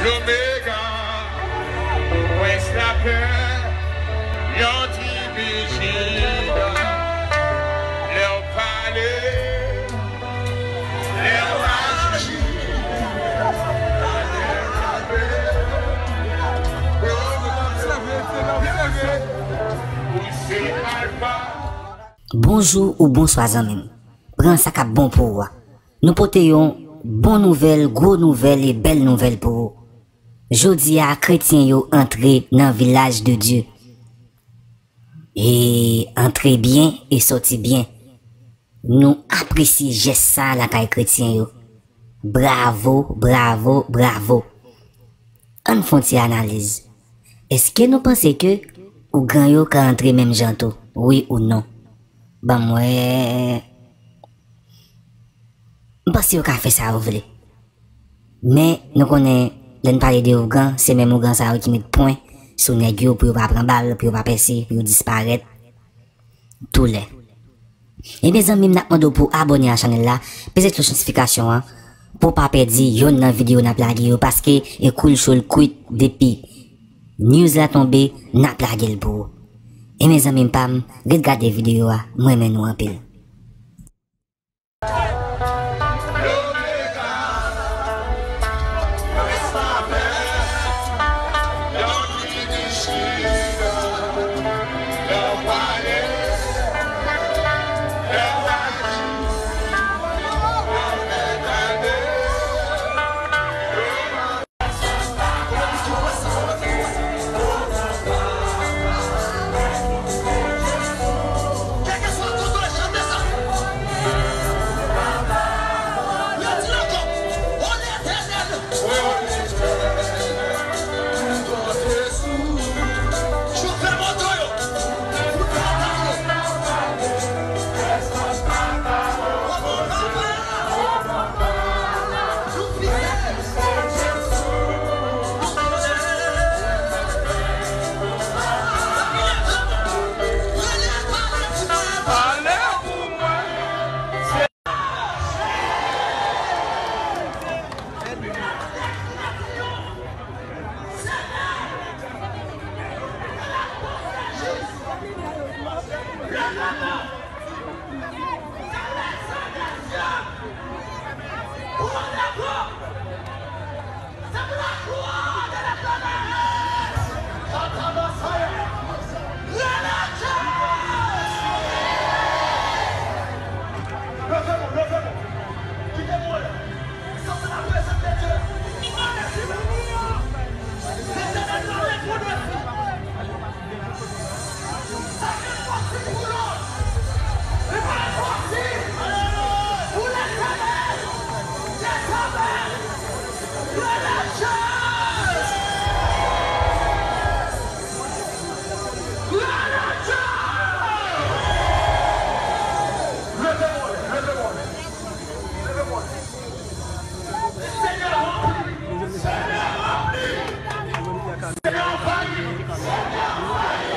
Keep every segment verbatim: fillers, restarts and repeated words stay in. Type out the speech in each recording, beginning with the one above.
Omega, prince lapè, yon ti vijilan, lè w pale, lè w aji, lè w frape. Ou se alfa. Bonjou ou bonswa zanmi m. Pran sa k ap bon pou ou a. Nou pote yon bon nouvèl, gwo nouvèl e bèl nouvèl pou ou. Jodi a, kretyen yo antre nan vilaj de Dye. E antre byen e sòti byen. Nou apresye jès sa a lakay kretyen yo. Bravo, bravo, bravo. Ann fè yon ti analiz. Èske nou panse ke ougan yo ka antre menm jan tou? Wi ou non? Ban m wè. M panse yo ka fè sa yo vle. Men, nou konnen, lè n pale de ougan, se menm ougan sa yo ki met pwen sou nèg yo pou yo pa pran bal, pou yo pa pèse, pou yo disparèt. Tou lè. Ebyen, zanmi m, n ap mande w pou w abòne a chanèl la, peze kloch notifikasyon an, pou w pa pèdi yonn nan videyo n ap lage yo, paske e kou l cho l kwit depi news la tonbe, n ap lage l pou ou. Ebyen, zanmi m pa m, ret gade videyo a, m renmen nou anpil.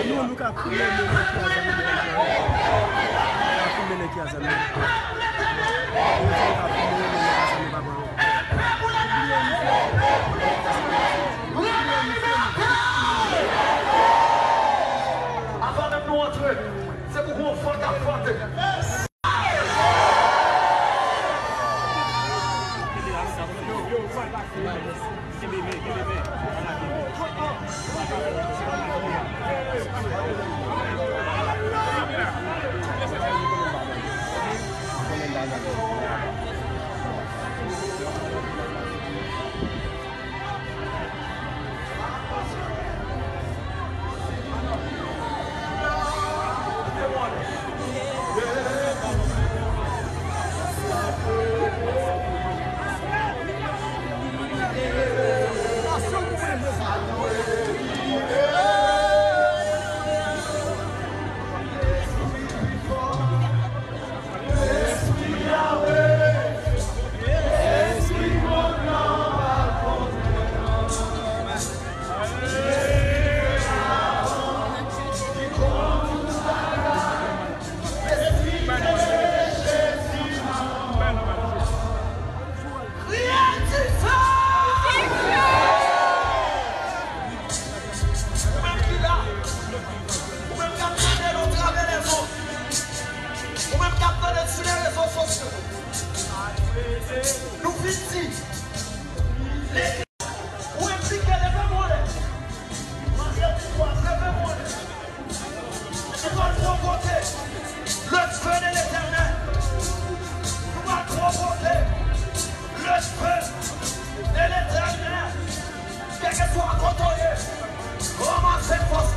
Nou, nou ka koule men nèg ki a zam yo. Nou ka koule nèg ki a zam yo. Nou ka koule men nèg ki a zam yo, papa. Avan menm nou antre, se pou gon van k ap vante. Keswa kote w ye, kòmanse fòs.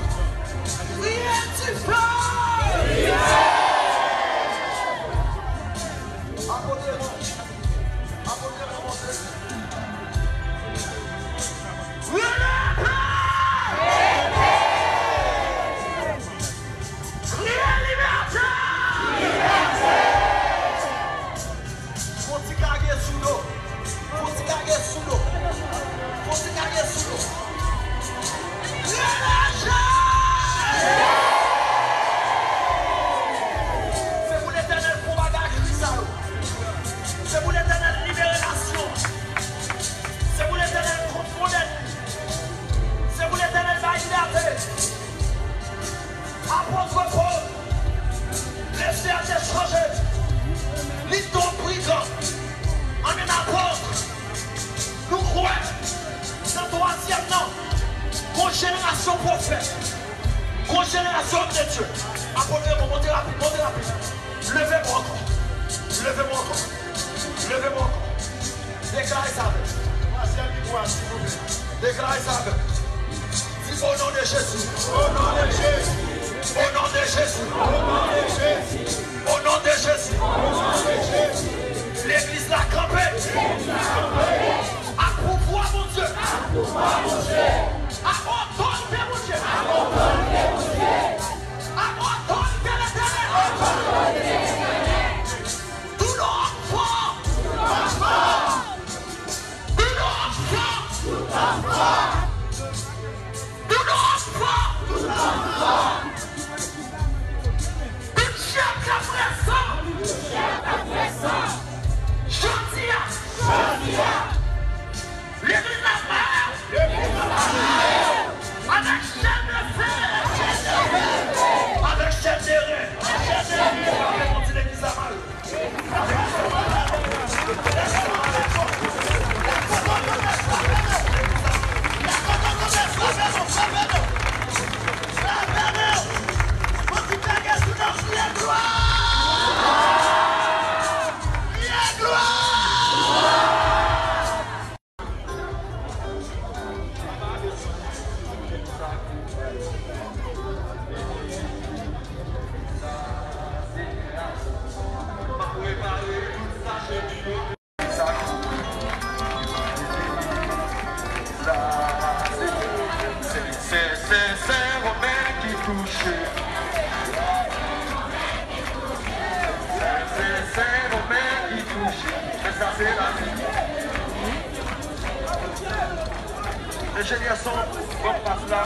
Kriye dife! Apotre mwen, apotre mwen monte. Kriye dife! Kriye libète! Fon ti kage sou do. Fon ti kage sou do. Fon ti kage sou do. Relâche! Se pou Letènèl fè yon bagay ak kri sa yo. Se pou Letènèl libere nasyon. Se pou Letènèl konfwonte. Se pou Letènèl bay libète. Apot Pòl, Lesenyè te chanje li t an brigan an en apot. Nou kwè nan twazyèm nan, gon jenerasyon pwofèt, gon jenerasyon òm de Dye. Apot Raymond, monte rapid, monte rapid. Leve men w ankò. Leve men w ankò. Leve men w ankò. Deklare sa avè m. Deklare sa avè m. Di, o non de Jezi. O non de Jezi. O non de Jezi. O non de Jezi. Legliz la kanpe. Ak pouvwa Bondye. Ak otorite Bondye. Ak otorite Letènèl. Doulè fò! Doulè fò! Doulè fò! Tout chè k ap fè san! Jodi a! Legliz la pare! Avèk chèn de fè! Avèk chèn de ren! Chèn de ren! Frape konti legliz la mal! Se, se, se, se Romen ki touche. Se, se, se Romen ki touche. Men sa se lavi. Enjenyè son, pran pas la.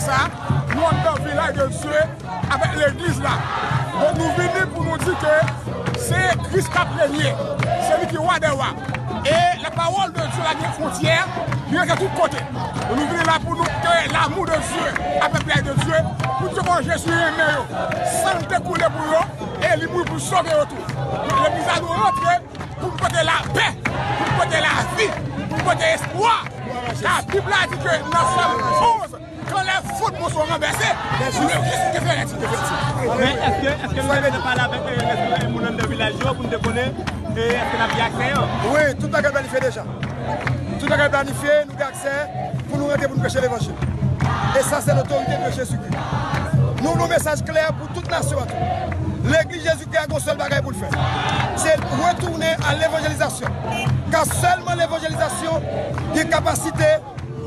Sa, nou anndan vilaj de Dye avèk legliz la. Donk nou vini pou nou di ke se Kris k ap renye. Se li ki wa dè wa. E la pawòl de Dye la gen fwontyè, li rantre tout kote. Donk nou vini la pou nou ke lamou de Dye avèk vilaj de Dye, pou di ke Jezi renmen yo. San l te koule pou yo, e li mouri pou sove yo tou. Donk legliz la dwe rantre pou n pote lapè, pou n pote lavi, pou n pote espwa. Ka Bib la di ke nan Sòm onz, kan lè fot mwen sou ranvèse, le jis ke fè rèti ke fè ti. Men èske, èske nou te pale avèk, eh, lespri moun anndan vilaj yo pou nou te konnen, eh, èske n ap gen aksè an? Wi, tout bagay planifye deja. Tout bagay planifye, nou gen aksè pou nou rantre pou nou preche levanjil. E sa, se lotorite de Jezikri. Nou voye yon mesaj klè pou tout nasyon an tou. Legliz Jezikri a gen yon sèl bagay pou l fè. Se retounen a levanjelizasyon. Ka sèlman levanjelizasyon gen kapasite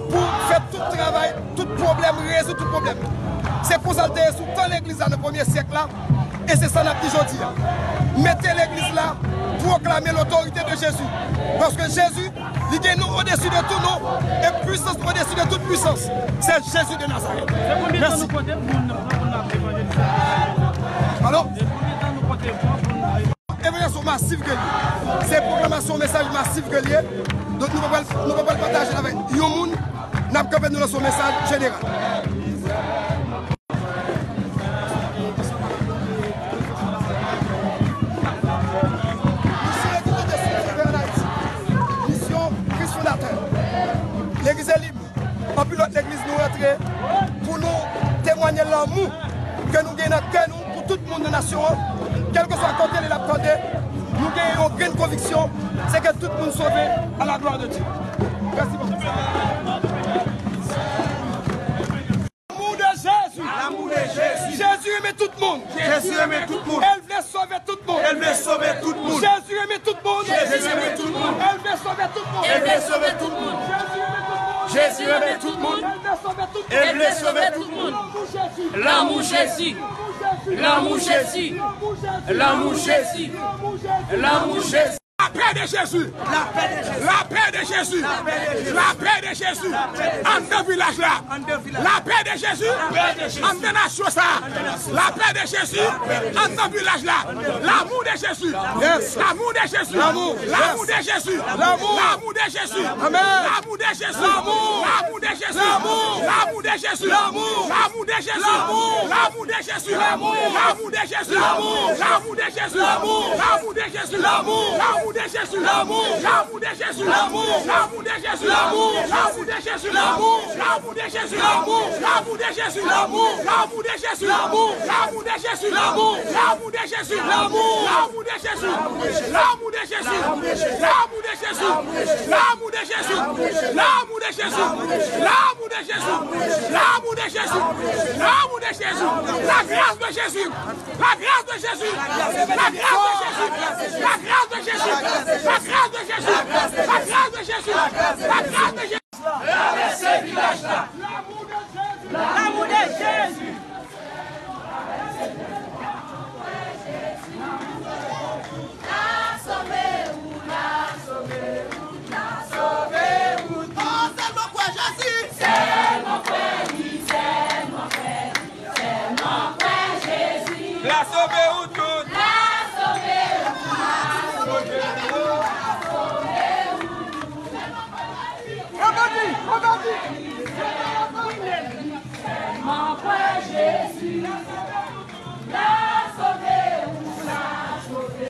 pou fè tout travay, tout pwoblèm, rezoud tout pwoblèm. Se konsa l te ye sou tan legliz la nan premye syèk la, e se sa n ap di jodi a. Mete legliz la, pwoklame lotorite de Jezi. Paske Jezi, li gen non odesi de tout non, e pwisans odesi de tout pwisans. Se Jezi de Nazarèt. Mèsi. Depi konbyen tan nou pote moun nan pran pou n ap evanjelize? Pardon? Depi konbyen tan nou pote moun pou n ap Evanjelisasyon masiv ke l ye. Se pwoklamasyon mesaj masiv ke l ye. Donk nou pa pral, nou pa pral pataje l avèk yon moun. N ap kanpe nou lanse yon mesaj jeneral. Misyon legliz de Sovè an Ayiti. Misyon Kris fondatè. Legliz eli. Anpil lòt legliz nou rantre pou nou temwanye lanmou ke nou gen nan kè nou pou tout moun nan nasyon an, kèlkeswa kote li ap tande, nou gen yon grenn konviksyon, se ke tout moun sove à la gloire de Dieu. Mèsi bokou. L'amour de Jésus. L'amour de Jésus. Jezi renmen tout moun. Jezi renmen tout moun. E l vle sove tout moun. E l vle sove tout moun. Jezi renmen tout moun. Jezi renmen tout moun. E l vle sove tout moun. E l vle sove tout moun. Jezi renmen tout moun. Jezi renmen tout moun. E l vle sove tout moun. E l vle sove tout moun. Lanmou Jezi. Lanmou Jezi. Lanmou Jezi. Lanmou Jezi. Lapè de Jezi. Lapè de Jezi. Lapè de Jezi. Lapè de Jezi. Lapè de Jezi. Lapè de Jezi. Anndan vilaj la. Anndan vilaj la. Lapè de Jezi. Lapè de Jezi. Anndan nasyon sa. Anndan nasyon sa. Lapè de Jezi. Lapè de Jezi. Anndan vilaj la. Lapè de Jezi. L'amour de Jésus. Yes. L'amour de Jésus. L'amour. Yes. L'amour de Jésus. L'amour. L'amour de Jésus. Amen. L'amour de Jésus. L'amour. L'amour de Jésus. L'amour. L'amour de Jésus. L'amour. L'amour de Jésus. L'amour. L'amour de Jésus. L'amour. L'amour de Jésus. L'amour. L'amour de Jésus. L'amour. L'amour de Jésus. L'amour. L'amour de Jésus. L'amour. L'amour de Jésus. L'amour. L'amour de Jésus. L'amour. L'amour de Jésus. L'amour. L'amour de Jésus. L'amour. L'amour de Jésus. L'amour. L'amour de Jésus. L'amour. L'amour de Jésus. L'amour. L'amour de Jésus. L'amour. L'amour de Jésus. L'amour de Jésus. L'amour de Jésus. L'amour de Jésus. L'amour de Jésus. L'amour de Jésus. L'amour de Jésus. L'amour de Jésus. L'amour de Jésus. L'amour de Jésus. L'amour de Jésus. La grâce de Jésus. La grâce de Jésus. La grâce de Jésus. La grâce de Jésus. La grâce de Jésus. La grâce de Jésus. La grâce de Jésus. Travèse vilaj la. L'amour de Jésus. L a sove ou tout. L a sove ou tout. Ann di, ann di. Sèlman kwè Jezi. L a sove ou, l a sove.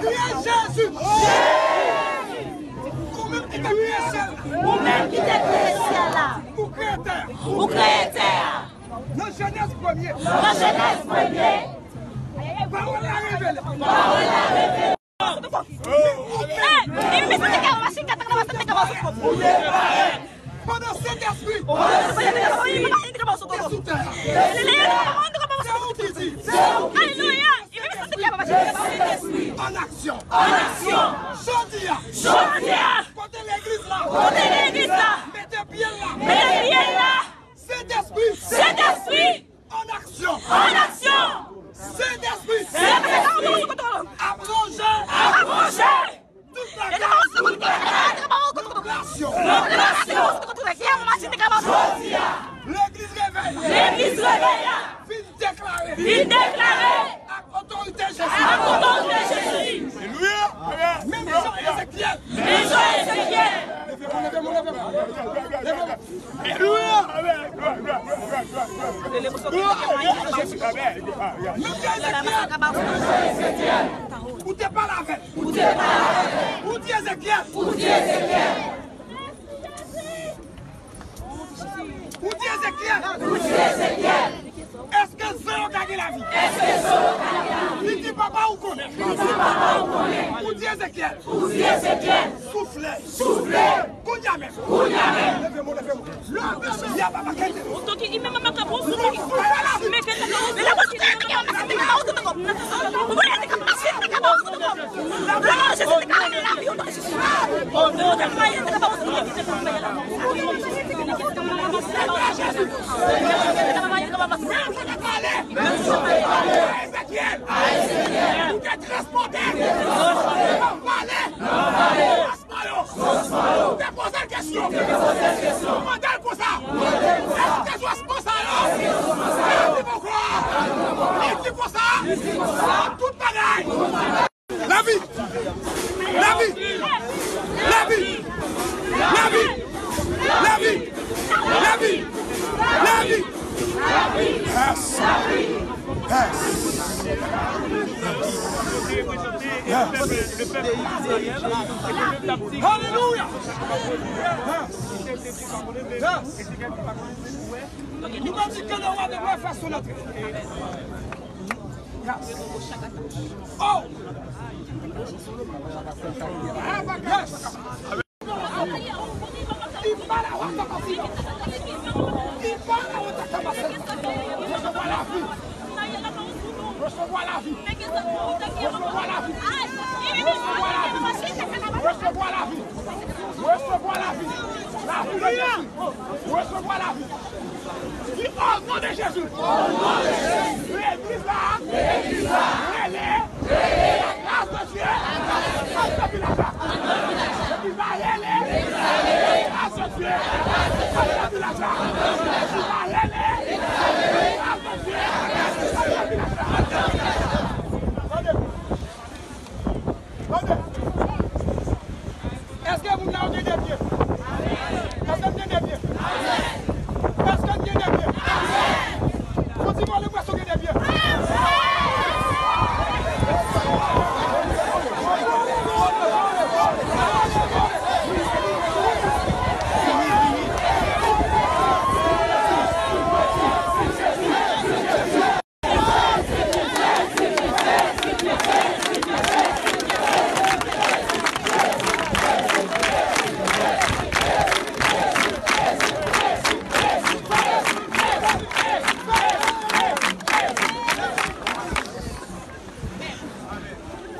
Kriye Jezi! Ou menm ki te kreye syèl la. Ou menm ki te kreye syèl la. Ou kreye tè a. Ou kreye tè a. Nan Jenèz premye. Nan Jenèz premye. Pawòl la revele. Pawòl la revele. Pandan Sentespri te sou tè a, se ou ki di, an aksyon. An aksyon. Jodi a. Jodi a. Kote legliz la. Kote legliz la. Mete pye l la. Mete pye l la. Sentespri. Sentespri. An aksyon. An aksyon. Sentespri. Sentespri. Ap ranje. Ap ranje. Tout bagay. Nan relasyon. Nan relasyon. Jodi a. Legliz revèy la. Legliz revèy la. Vin deklare. Vin deklare. Ak otorite Jezi. Ak otorite Jezi. Alelouya. Menm jan Ezekyèl. Menm jan Ezekyèl. Leve mwen, leve mwen, leve mwen. Leve mwen. Alelouya. Menm jan Ezekyèl. Ou te pale avè l. Ou te pale avè l. Ou di Ezekyèl. Ou di Ezekyèl. Ou di Ezekyèl. Ou di Ezekyèl. Èske zon yo ka gen lavi? Èske zon yo ka gen lavi? Li di, papa, ou konnen. Li di, papa, ou konnen. Ou di Ezekyèl. Ou di Ezekyèl. Soufle. Soufle. Kounye a menm. Kounye a menm. Leve mwen, leve mwen. Leve mwen. Ya, papa, kete. Ezekyèl, ou te transpòte. Yes. Yes. Alelouya. Yes. Yes. Nou menm di ke le roi devrait faire son entrée. Yes. Oh. Yes. Resevwa lavi. Resevwa lavi. Resevwa lavi. Resevwa lavi. Resevwa lavi. Lavi de Jezi. Resevwa lavi. Di, au nom de Jésus. Legliz la. Legliz la. Rele. Rele. La grâce de Dieu. Legliz la. Legliz la. Rele. La grâce de Dieu. Legliz la. Legliz la. Rele. La grâce de Dieu. Tande. Tande. Èske moun la yo gen de pye? Èske n gen de pye? Èske n gen de pye? Fò di mwen, l enpreske w gen de pye.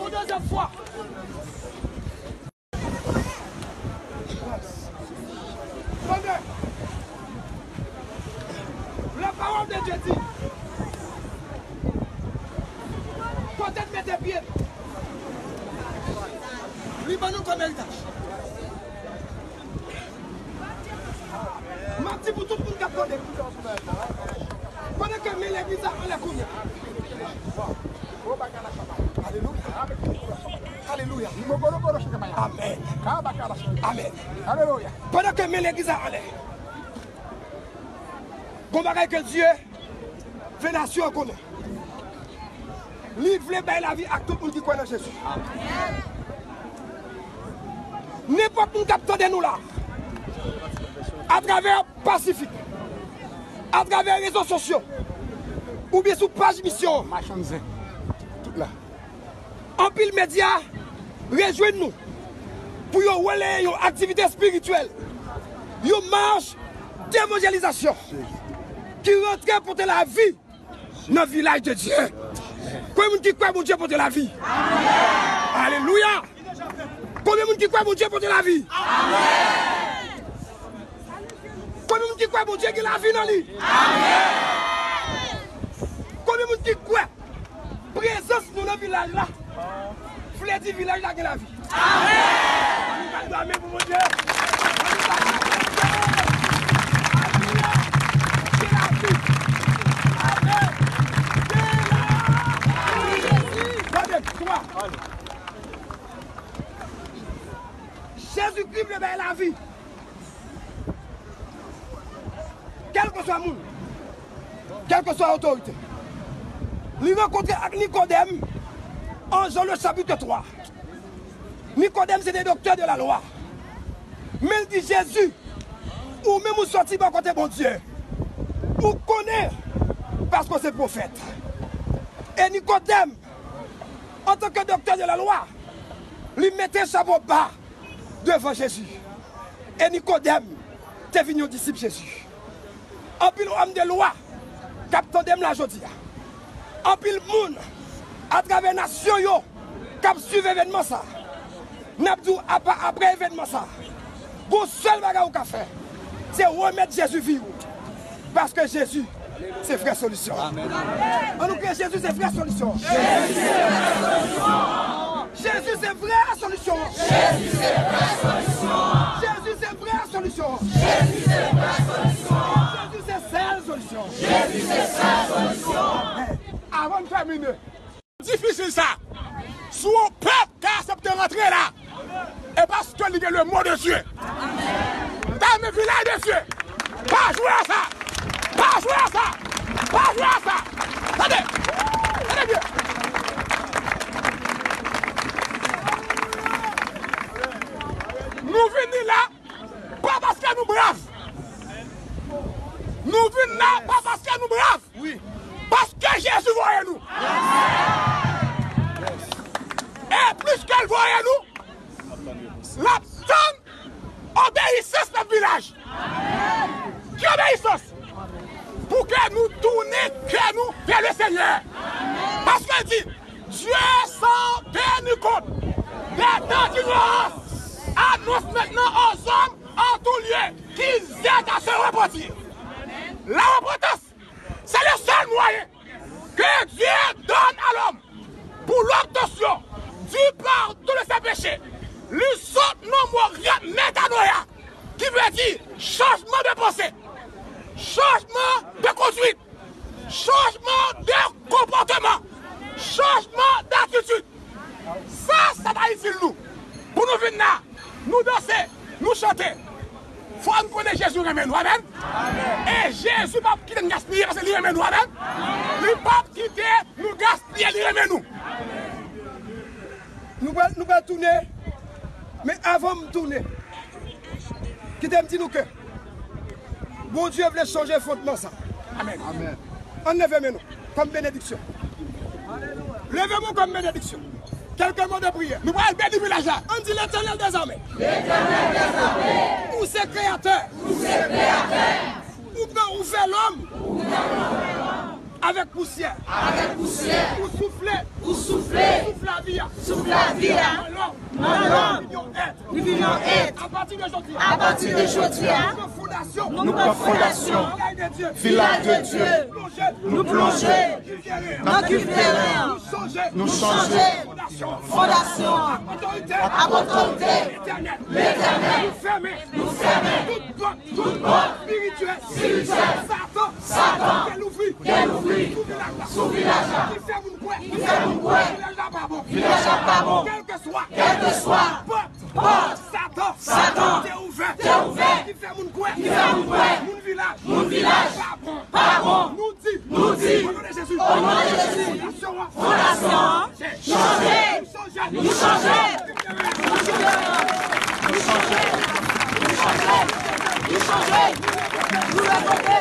Yon dezyèm fwa. Tande. La parole de Dieu dit, kote n mete pye n, li ban nou kòm eritaj. M ap di pou tout moun k ap tande, pandan ke men legliz la anlè kounye a. Alelouya. Alelouya. Amèn. Amèn. Alelouya. Pandan ke men legliz la anlè, gon bagay ke Dye vle nasyon an konnen. Li vle bay lavi ak tout moun ki kwè nan Jezi. Nenpòt moun k ap tande nou la, atravè Pasifik, atravè rezo sosyo, oubyen sou paj misyon an. Machann zen. Tout la. Anpil medya rejwenn nou pou yo releye yon aktivite espirityèl, yon mach devanjelizasyon ki rantre pote lavi nan vilaj de Dye. Konbyen moun ki kwè Bondye pote lavi? Alelouya! Konbyen moun ki kwè Bondye pote lavi? Konbyen moun ki kwè Bondye gen lavi nan li? Konbyen moun ki kwè prezans nou nan vilaj la vle di vilaj la gen lavi? Ann nou bat bra men pou Bondye. Ann nou bat bra men pou Bondye. Alelouya. Gen lavi. Amèn. Gen lavi. Tande, twa. Jezikri vle bay lavi. Kèlkeswa moun, kèlkeswa otorite. Li rankontre ak Nikodèm an Jan le chapitre twa. Nikodèm se te doktè de la lwa. Men l di Jezi, ou menm ou sòti bò kote Bondye. Ou konnen paske w se pwofèt. E Nikodèm, antanke doktè de la lwa, li mete chapo ba devan Jezi. E Nikodèm te vin yon disip Jezi. Anpil òm de lwa k ap tande m la jodi a. Anpil moun atravè nasyon yo k ap swiv evènman sa a. N ap di w apa, apre evènman sa a, gon sèl bagay ou ka fè, se remèt Jezi vi w. Paske Jezi se vrè solisyon. Amèn. Ann nou kriye, Jezi se vrè solisyon. Jezi se vrè solisyon. Jezi se vrè solisyon. Jezi se vrè solisyon. Jezi se sèl solisyon. Jezi se sèl solisyon. Avan n tèmine, difisil sa sou yon pèp k aksepte rantre la, e paske li gen le mot de Dieu. Dame vilaj de Dye, pa jwe a sa. Pa jwe a sa. Pa jwe a sa. Tande. Tande byen. Nou vini la, pa paske nou brav. Nou vin la, pa paske nou brav. Paske Jezi voye nou. E plis ke l voye nou, l ap tann obeyisans pèp Vilaj. Ki obeyisans? Pou ke nou tounen kè nou vè le Senyè. Paske l di, Dieu s'en tenir compte des temps d'ignorance, annonce maintenant aux hommes en tout lieu qu'ils aient à se repentir. La repentance, c'est le seul moyen que Dieu donne à l'homme pour l'obtention du pardon de ses péchés. Li sot nan mo grèk metanoia, ki vle di chanjman de panse, chanjman de konduit, chanjman de konpòteman, chanjman datitid. Sa, sa ta itil nou. Pou nou vin la, nou danse, nou chante. Fò n konnen Jezi renmen nou. Amèn. E Jezi p ap kite n gaspiye paske li renmen nou. Amèn. Li p ap kite nou gaspiye, li renmen nou. Nou pral, nou pral tounen, men avan m tounen, kite m di nou ke Bondye vle chanje fondman sa. Amèn. Ann leve men nou kòm benediksyon. Leve men w kòm benediksyon. Kèlke mo de priyè. Nou pral beni vilaj la. Ann di, Letènèl dèzame, ou se kreyatè. Ou se kreyatè. Ou pran, ou fè lòm avèk pousyè. Avèk pousyè. Ou soufle. Ou soufle. Souf lavi a. Souf lavi a. Nan lòm. Nan lòm. Li vin yon èt. Li vin yon èt. Apati de jodi a. Apati de jodi a. Nou pran fondasyon. Nou pran fondasyon. Vilaj de Dye. Vilaj de Dye. Nou plonje. Nan kil teren an. Nou chanje. Nou chanje. Fondasyon an. Ak otorite. Ak otorite. Letènèl. Letènèl. Nou fèmen. Nou fèmen. Tout pòt. Tout pòt. Espirityèl. Espirityèl. Satan. Satan. Te louvri. Te louvri. Sou vilaj la. Sou vilaj la. Ki fè moun kwè. Ki fè moun kwè. Vilaj la pa bon. Vilaj la pa bon. Kèlkeswa. Kèlkeswa. Pòt. Pòt. Satan. Satan. Te ouvè. Te ouvè. Ki fè moun kwè. Ki fè moun kwè. Moun vilaj. Moun vilaj. Pa bon. Pa bon. Nou di. Nou di. O non de Jezi. O non de Jezi. Fondasyon an. Fondasyon an. Chanje. Nou chanje. Nou chanje. Nou chanje. Nou chanje. Nou chanje. Nou revoke.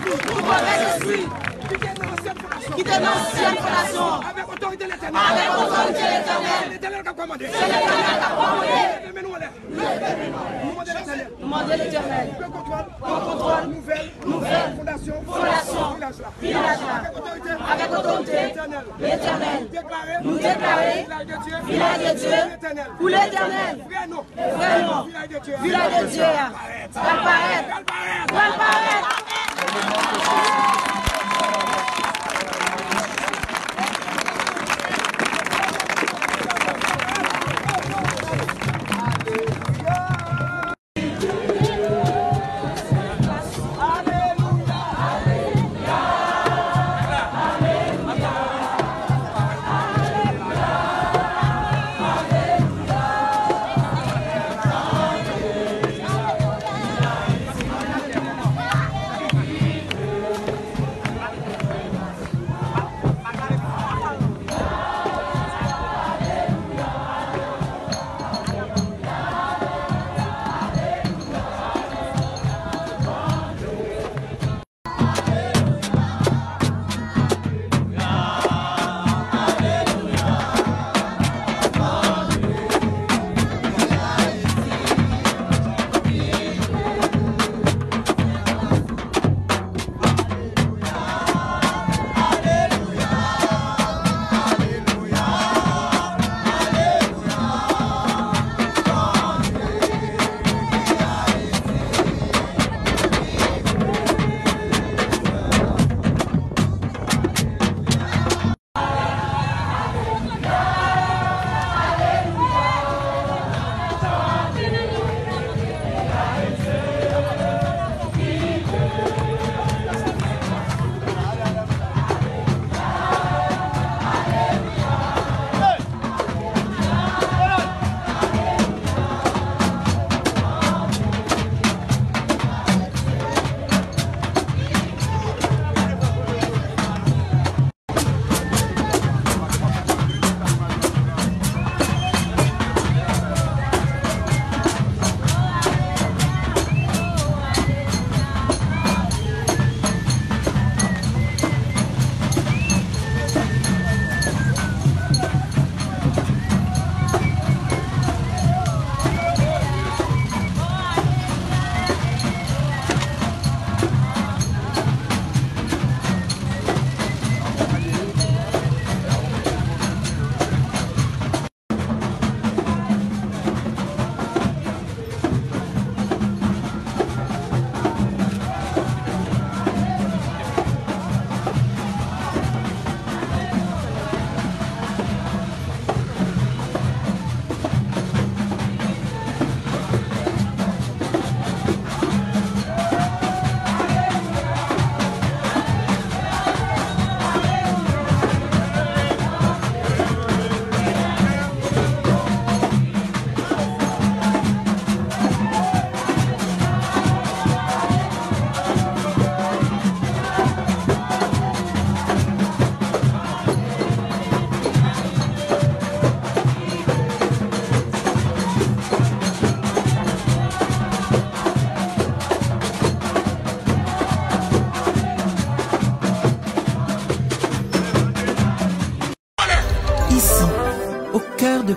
Tout movèz espri. Kite nan ansyèn fondasyon. Kite nan ansyèn fondasyon. Avèk otorite Letènèl. Avèk otorite Letènèl. Letènèl k ap kòmande. Se Letènèl k ap kòmande. Leve men nou anlè. Nou mande Letènèl. Nou mande Letènèl. Pran kontwòl. Pran kontwòl. Nouvèl. Nouvèl. Fondasyon. Fondasyon. Vilaj la. Vilaj la. Avèk otorite. Avèk otorite. Letènèl. Letènèl. Nou deklare. Nou deklare. Vilaj de Dye. Vilaj de Dye. Pou Letènèl. Pou Letènèl. Vrè non. Vrè non. Vilaj de Dye. Vilaj de Dye a. Pral parèt. Pral parèt. Pral parèt.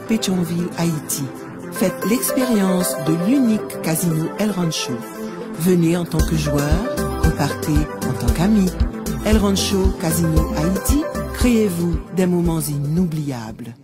Pétion-Ville, Haïti. Faites l'expérience de l'unique casino El Rancho. Venez en tant que joueur, repartez en tant qu'ami. El Rancho Casino Haïti, créez-vous des moments inoubliables.